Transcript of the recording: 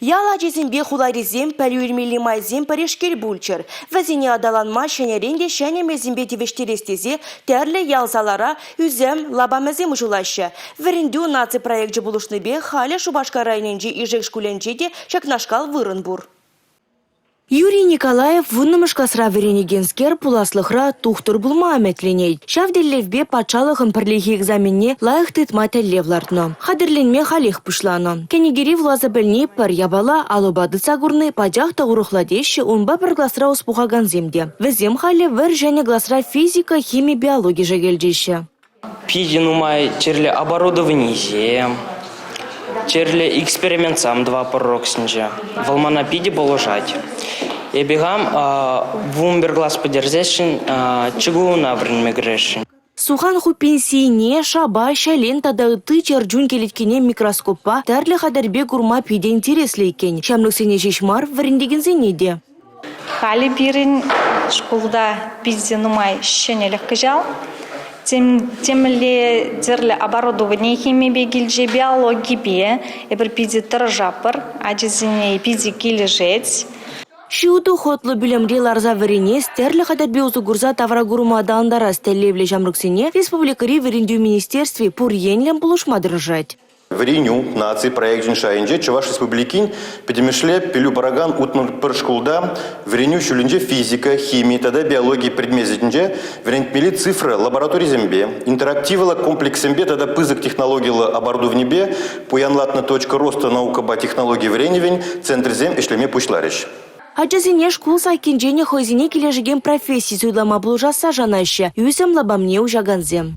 Ял ачисемпе хуларисем пӗлӳ илмелли майсем пӗрешкел пулччӑр. Вӗсене аталанма ҫӗнӗрен те ҫӗнӗ мелсемпе тивӗҫтерес тесе тӗрлӗ ял-салара ӳсӗм лапамӗсем уҫӑлаҫҫӗ. Вӗрентӳ наци проекчӗ пулӑшнипе халӗ Шупашкар районӗнчи Ишек шкулӗнче те ҫакнашкал вырӑн пур. Юрий Николаев вуннӑмӗш класра вӗренекенскер пуласлӑхра тухтӑр пулма ӗмӗтленет. Ҫав тӗллевпе патшалӑхӑн пӗрлехи экзаменне лайӑх тытма тӗллев лартнӑ. Хатӗрленме халех пуҫланӑ. Кӗнекери вуласа пӗлни пӗр япала, алӑпа тытса курни пачах та урӑхла теҫҫӗ унпа пӗр класра ӑс пухакансем те. Вӗсем халӗ вӗр ҫӗнӗ класра физика, хими, биологи шӗкӗлчеҫҫӗ. Питӗ нумай тӗрлӗ оборудованисем, тӗрлӗ экспериментсем тӑватпӑр уроксенче. Вӑл мана питӗ пулӑшать. Эпӗ хам 11 класс пӗтерсессӗн ЧГУна вӗренме кӗресшӗн. Сухан хуппин сийне, шапа, ҫӗлен тата ытти чӗр чун кӗлеткине микроскоппа тӗрлӗ хатӗрпе курма питӗ интереслӗ иккен. Ҫамрӑксене ҫеҫ мар, вӗрентекенсене те. Халӗ пирӗн шкулта питӗ нумай ҫӗнӗлӗх кӑҫал. Темле тӗрлӗ оборудовани химипе килчӗ, биологипе. Эпир питӗ тӑрӑшатпӑр, ачасене питӗ килӗшет. Ҫутӑ хӑтлӑ пӳлӗмре ларса вӗренес, тӗрлӗ хатӗрпе усӑ курса тавра курӑма аталантарас тӗллевлӗ ҫамрӑксене республикӑри вӗрентӳ министерстви пур енлӗн пулӑшма тӑрӑшать. Вӗренӳ наци проекчӗн шайӗнче Чӑваш Республикин пӗтӗмӗшле пӗлӳ паракан 61 шкулта вӗренӳ ҫулӗнче физика, хими тата биологи предмечӗсенче вӗрентмелли цифра лабораторисемпе, интерактивлӑ комплекссемпе тата пысӑк технологиллӗ оборудованипе пуянлатнӑ «Точка роста» наукӑпа технологи вӗренӗвӗн центрӗсем ӗҫлеме пуҫларӗҫ. Ачасене шкул саккинчен хӑйсене килӗшекен професси суйлама пулӑшасса шанаҫҫӗ ӳсӗм лапамне уҫакансем.